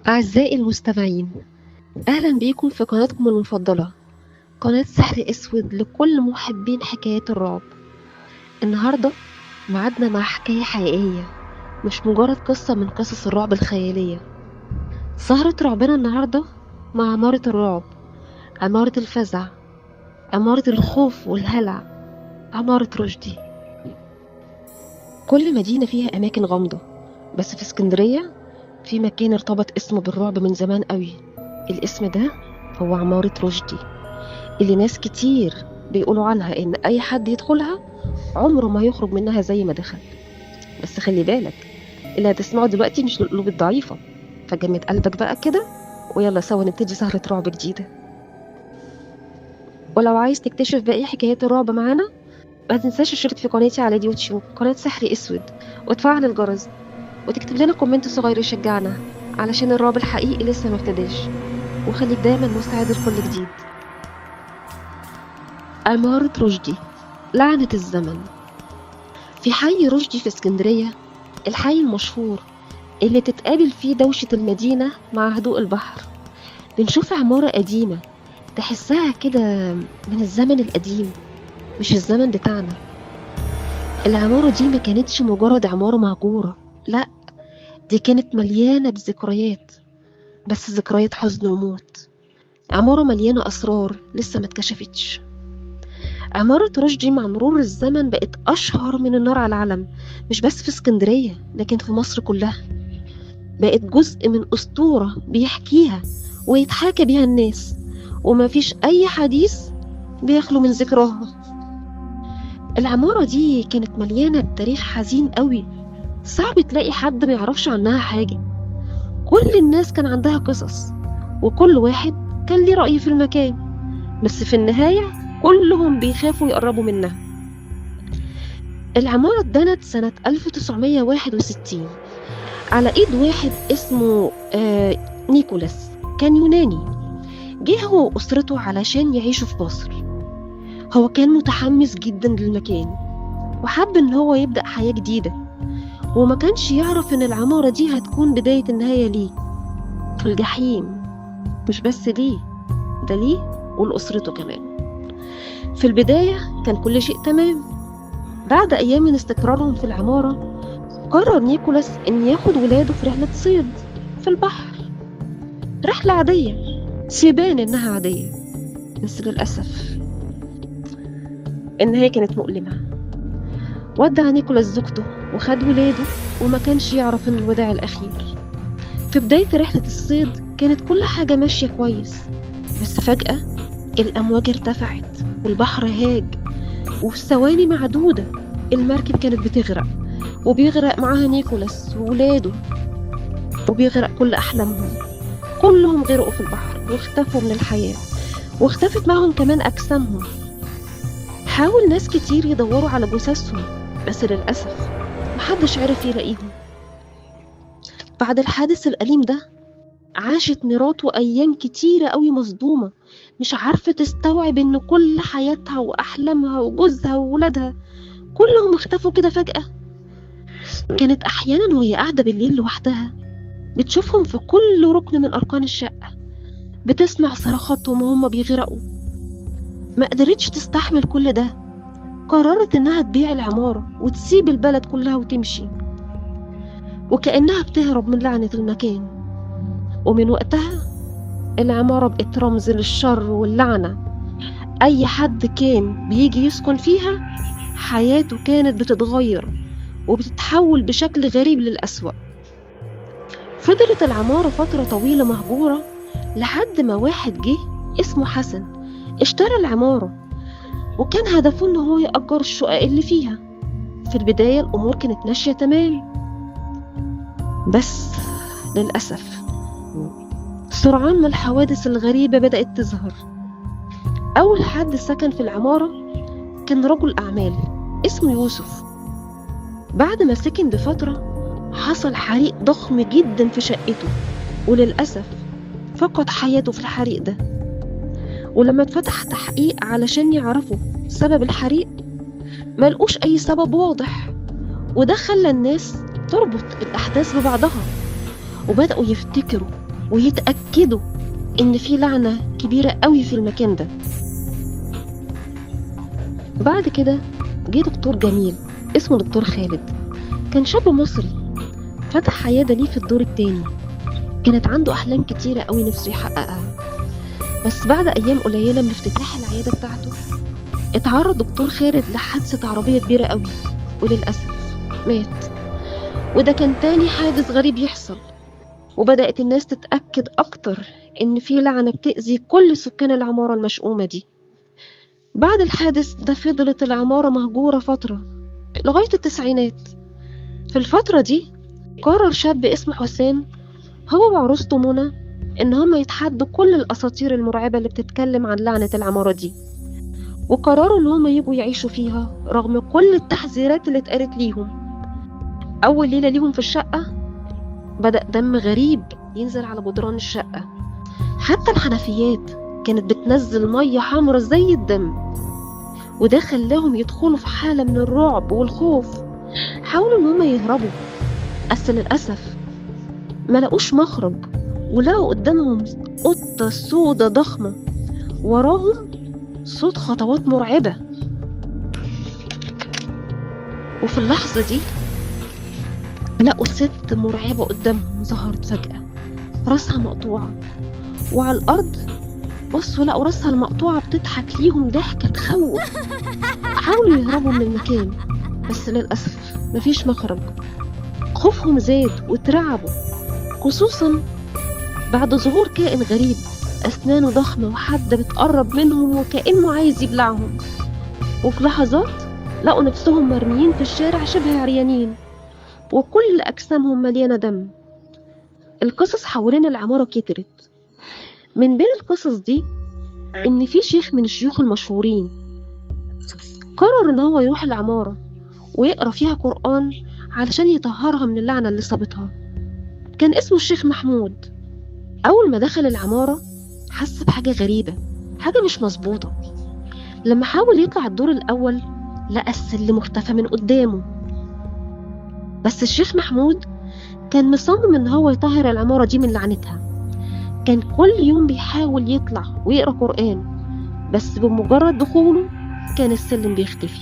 أعزائي المستمعين، أهلا بيكم في قناتكم المفضلة، قناة سحر أسود لكل محبين حكايات الرعب. النهاردة معادنا مع حكاية حقيقية، مش مجرد قصة من قصص الرعب الخيالية. سهرة رعبنا النهاردة مع عمارة الرعب، عمارة الفزع، عمارة الخوف والهلع، عمارة رشدي. كل مدينة فيها أماكن غامضة، بس في اسكندرية في مكان ارتبط اسمه بالرعب من زمان قوي. الاسم ده هو عمارة رشدي، اللي ناس كتير بيقولوا عنها إن أي حد يدخلها عمره ما هيخرج منها زي ما دخل. بس خلي بالك، اللي هتسمعه دلوقتي مش للقلوب الضعيفة، فجمد قلبك بقى كده ويلا سوا نبتدي سهرة رعب جديدة. ولو عايز تكتشف باقي حكايات الرعب معانا، ما تنساش تشترك في قناتي على اليوتيوب، قناة سحر أسود، وتفعل الجرس وتكتب لنا comment صغير يشجعنا، علشان الرعب الحقيقي لسه ما ابتداش. وخليك دايما مستعد لكل جديد. عمارة رشدي، لعنة الزمن. في حي رشدي في اسكندرية، الحي المشهور اللي تتقابل فيه دوشة المدينة مع هدوء البحر، بنشوف عمارة قديمة تحسها كده من الزمن القديم، مش الزمن بتاعنا. العمارة دي ما كانتش مجرد عمارة مهجورة، لا، دي كانت مليانة بذكريات، بس ذكريات حزن وموت. عمارة مليانة أسرار لسه ما اتكشفتش. عمارة رشدي مع مرور الزمن بقت أشهر من النار على العلم، مش بس في اسكندرية لكن في مصر كلها. بقت جزء من أسطورة بيحكيها ويتحاكى بيها الناس، وما فيش أي حديث بيخلو من ذكراها. العمارة دي كانت مليانة بتاريخ حزين قوي، صعب تلاقي حد ما يعرفش عنها حاجة. كل الناس كان عندها قصص، وكل واحد كان ليه رأي في المكان، بس في النهاية كلهم بيخافوا يقربوا منها. العمارة اتبنت سنة 1961 على ايد واحد اسمه نيكولاس، كان يوناني، جه هو وأسرته علشان يعيشوا في مصر. هو كان متحمس جدا للمكان وحب ان هو يبدأ حياة جديدة، وما كانش يعرف ان العمارة دي هتكون بداية النهاية ليه في الجحيم، مش بس ليه، ده ليه ولأسرته كمان. في البداية كان كل شيء تمام. بعد أيام من استقرارهم في العمارة، قرر نيكولاس إن ياخد ولاده في رحلة صيد في البحر. رحلة عادية، سيبان إنها عادية، بس للأسف النهاية كانت مؤلمة. ودع نيكولاس زوجته وخد ولاده، وما كانش يعرف إن الوداع الأخير. في بداية رحلة الصيد كانت كل حاجة ماشية كويس، بس فجأة الأمواج ارتفعت والبحر هاج، وفي ثواني معدودة المركب كانت بتغرق، وبيغرق معاها نيكولاس وولاده، وبيغرق كل أحلامهم. كلهم غرقوا في البحر واختفوا من الحياة، واختفت معهم كمان أجسامهم. حاول ناس كتير يدوروا على جثثهم، بس للأسف محدش عرف يلاقيهم. بعد الحادث الأليم ده، عاشت مراته أيام كتيرة قوي مصدومة، مش عارفة تستوعب إن كل حياتها وأحلامها وجوزها وولادها كلهم اختفوا كده فجأة. كانت أحيانا وهي قاعدة بالليل لوحدها بتشوفهم في كل ركن من أركان الشقة، بتسمع صرخاتهم وهم بيغرقوا. ما قدرتش تستحمل كل ده، قررت إنها تبيع العمارة وتسيب البلد كلها وتمشي، وكأنها بتهرب من لعنة المكان. ومن وقتها العمارة بقت رمز للشر واللعنة. أي حد كان بيجي يسكن فيها حياته كانت بتتغير وبتتحول بشكل غريب للأسوأ. فضلت العمارة فترة طويلة مهجورة، لحد ما واحد جه اسمه حسن اشترى العمارة، وكان هدفه إن هو يأجر الشقق اللي فيها. في البداية الأمور كانت ماشية تمام، بس للأسف سرعان ما الحوادث الغريبة بدأت تظهر. أول حد سكن في العمارة كان رجل أعمال اسمه يوسف. بعد ما سكن بفترة حصل حريق ضخم جدا في شقته، وللأسف فقد حياته في الحريق ده. ولما اتفتح تحقيق علشان يعرفوا سبب الحريق، ما لقوش أي سبب واضح، وده خلى الناس تربط الأحداث ببعضها، وبدأوا يفتكروا ويتأكدوا إن في لعنة كبيرة قوي في المكان ده. بعد كده جه دكتور جميل اسمه دكتور خالد، كان شاب مصري فتح عيادة ليه في الدور التاني. كانت عنده أحلام كتيرة قوي نفسه يحققها، بس بعد أيام قليلة من افتتاح العيادة بتاعته اتعرض دكتور خالد لحادثة عربية كبيرة قوي وللأسف مات. وده كان تاني حادث غريب يحصل، وبدأت الناس تتأكد أكتر إن في لعنة بتأذي كل سكان العمارة المشؤومة دي. بعد الحادث ده فضلت العمارة مهجورة فترة لغاية التسعينات. في الفترة دي قرر شاب اسمه حسام هو وعروسته منى إن هما يتحدوا كل الأساطير المرعبة اللي بتتكلم عن لعنة العمارة دي، وقرروا إن هما يجوا يعيشوا فيها رغم كل التحذيرات اللي اتقالت ليهم. أول ليلة ليهم في الشقة بدأ دم غريب ينزل على جدران الشقة، حتى الحنفيات كانت بتنزل مية حمرا زي الدم، وده خلاهم يدخلوا في حالة من الرعب والخوف. حاولوا إن هما يهربوا بس للأسف ما لقوش مخرج، ولقوا قدامهم قطة سودة ضخمة، وراهم صوت خطوات مرعبة. وفي اللحظة دي لقوا ست مرعبة قدامهم ظهرت فجأة، راسها مقطوعة وعلى الأرض. بصوا لقوا راسها المقطوعة بتضحك ليهم ضحكة تخوف. حاولوا يهربوا من المكان بس للأسف مفيش مخرج. خوفهم زاد واترعبوا، خصوصا بعد ظهور كائن غريب أسنانه ضخمة وحادة بتقرب منهم وكأنه عايز يبلعهم. وفي لحظات لقوا نفسهم مرميين في الشارع شبه عريانين وكل أجسامهم مليانة دم. القصص حوالين العمارة كترت. من بين القصص دي إن في شيخ من الشيوخ المشهورين قرر إن هو يروح العمارة ويقرأ فيها قرآن علشان يطهرها من اللعنة اللي صابتها. كان اسمه الشيخ محمود. أول ما دخل العمارة حس بحاجة غريبة، حاجة مش مظبوطة. لما حاول يطلع الدور الأول لقى السلم اختفى من قدامه. بس الشيخ محمود كان مصمم إن هو يطهر العمارة دي من لعنتها. كان كل يوم بيحاول يطلع ويقرأ قرآن، بس بمجرد دخوله كان السلم بيختفي.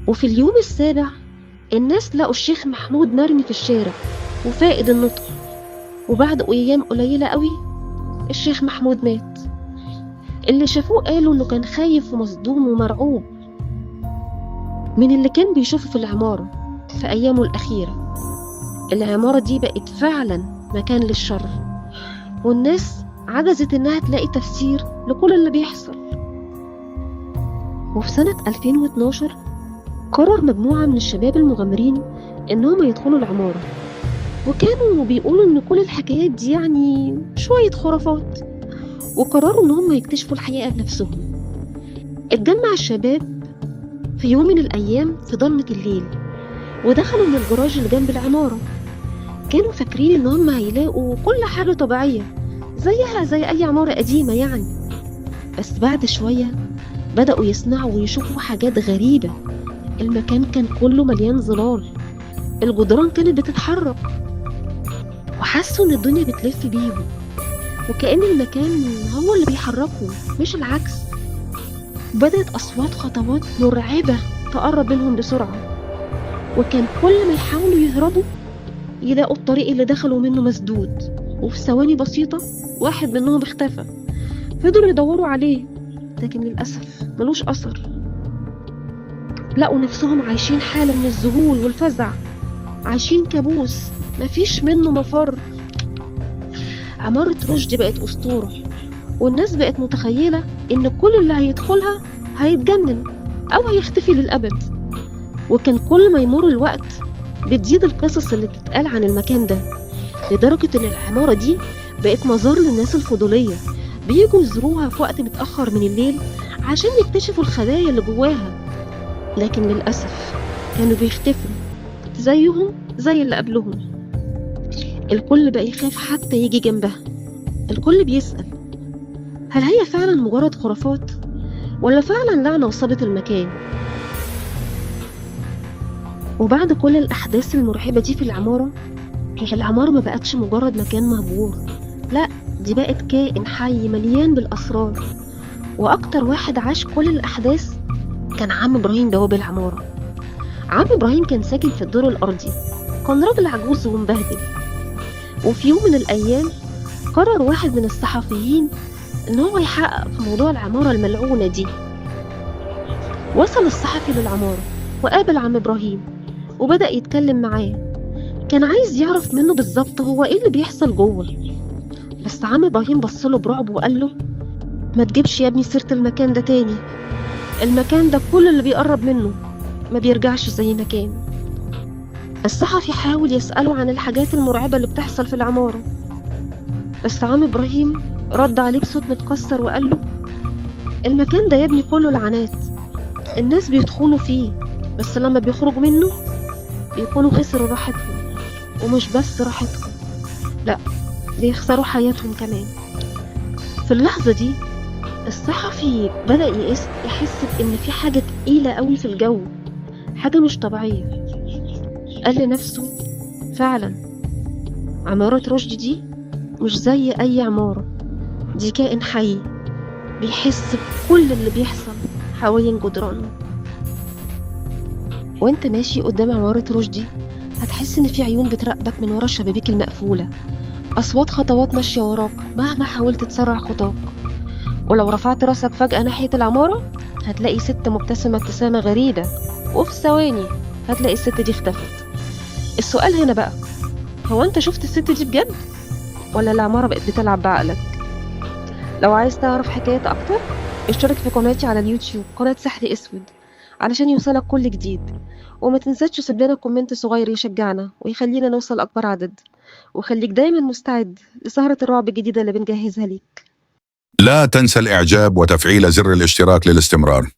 وفي اليوم السابع الناس لقوا الشيخ محمود مرمي في الشارع وفائد النطق. وبعد أيام قليلة قوي الشيخ محمود مات. اللي شافوه قالوا إنه كان خايف ومصدوم ومرعوب من اللي كان بيشوفه في العمارة في أيامه الأخيرة. العمارة دي بقت فعلا مكان للشر، والناس عجزت إنها تلاقي تفسير لكل اللي بيحصل. وفي سنة 2012 قرر مجموعة من الشباب المغامرين إنهم يدخلوا العمارة، وكانوا بيقولوا إن كل الحكايات دي يعني شوية خرافات، وقرروا إن هم يكتشفوا الحقيقة بنفسهم. اتجمع الشباب في يوم من الأيام في ظلمة الليل ودخلوا من الجراج اللي جنب العمارة. كانوا فاكرين إن هم هيلاقوا كل حاجة طبيعية زيها زي أي عمارة قديمة يعني، بس بعد شوية بدأوا يسمعوا ويشوفوا حاجات غريبة. المكان كان كله مليان ظلال، الجدران كانت بتتحرك، وحسوا إن الدنيا بتلف بيهم وكأن المكان هو اللي بيحركهم مش العكس. بدأت أصوات خطوات مرعبة تقرب منهم بسرعة، وكان كل ما يحاولوا يهربوا يلاقوا الطريق اللي دخلوا منه مسدود، وفي ثواني بسيطة واحد منهم اختفى. فضلوا يدوروا عليه لكن للأسف ملوش أثر. لقوا نفسهم عايشين حالة من الذهول والفزع، عايشين كابوس مفيش منه مفر. عمارة رشدي بقت أسطورة، والناس بقت متخيلة إن كل اللي هيدخلها هيتجنن أو هيختفي للأبد. وكان كل ما يمر الوقت بتزيد القصص اللي بتتقال عن المكان ده، لدرجة إن العمارة دي بقت مزار للناس الفضولية، بيجوا يزوروها في وقت متأخر من الليل عشان يكتشفوا الخبايا اللي جواها. لكن للأسف كانوا بيختفوا زيهم زي اللي قبلهم. الكل بقى يخاف حتى يجي جنبها. الكل بيسأل هل هي فعلا مجرد خرافات ولا فعلا لعنة وصابت المكان؟ وبعد كل الأحداث المرعبة دي في العمارة، العمارة ما بقتش مجرد مكان مهجور، لا، دي بقت كائن حي مليان بالأسرار. وأكتر واحد عاش كل الأحداث كان عم إبراهيم بواب العمارة. عم إبراهيم كان ساكن في الدور الأرضي، كان راجل عجوز ومبهدل. وفي يوم من الأيام قرر واحد من الصحفيين إن هو يحقق في موضوع العمارة الملعونة دي. وصل الصحفي للعمارة وقابل عم إبراهيم وبدأ يتكلم معاه. كان عايز يعرف منه بالظبط هو إيه اللي بيحصل جوه، بس عم إبراهيم بصله برعب وقال له: ما تجيبش يا ابني سيرة المكان ده تاني، المكان ده كل اللي بيقرب منه ما بيرجعش زي ما كان. الصحفي حاول يسأله عن الحاجات المرعبة اللي بتحصل في العمارة، بس عم إبراهيم رد عليه بصوت متكسر وقال له: المكان ده يا ابني كله لعنات، الناس بيدخلوا فيه بس لما بيخرجوا منه بيكونوا خسروا راحتهم، ومش بس راحتهم، لا، بيخسروا حياتهم كمان. في اللحظة دي الصحفي بدأ يحس بإن في حاجة تقيلة قوي في الجو، حاجة مش طبيعية. قال لنفسه: فعلا عمارة رشدي دي مش زي أي عمارة، دي كائن حي بيحس بكل اللي بيحصل حوالين جدرانه. وانت ماشي قدام عمارة رشدي هتحس ان في عيون بتراقبك من ورا الشبابيك المقفولة، أصوات خطوات ماشية وراك مهما حاولت تسرع خطاك. ولو رفعت راسك فجأة ناحية العمارة هتلاقي ست مبتسمة ابتسامة غريبة، وفي ثواني هتلاقي الست دي اختفت. السؤال هنا بقى، هو انت شفت الست دي بجد ولا العمارة بقت بتلعب بعقلك؟ لو عايز تعرف حكايات أكتر اشترك في قناتي على اليوتيوب، قناة سحر أسود، علشان يوصلك كل جديد. وما تنساش تسيب لنا comment صغير يشجعنا ويخلينا نوصل أكبر عدد. وخليك دايما مستعد لسهرة الرعب الجديدة اللي بنجهزها ليك. لا تنسى الإعجاب وتفعيل زر الاشتراك للاستمرار.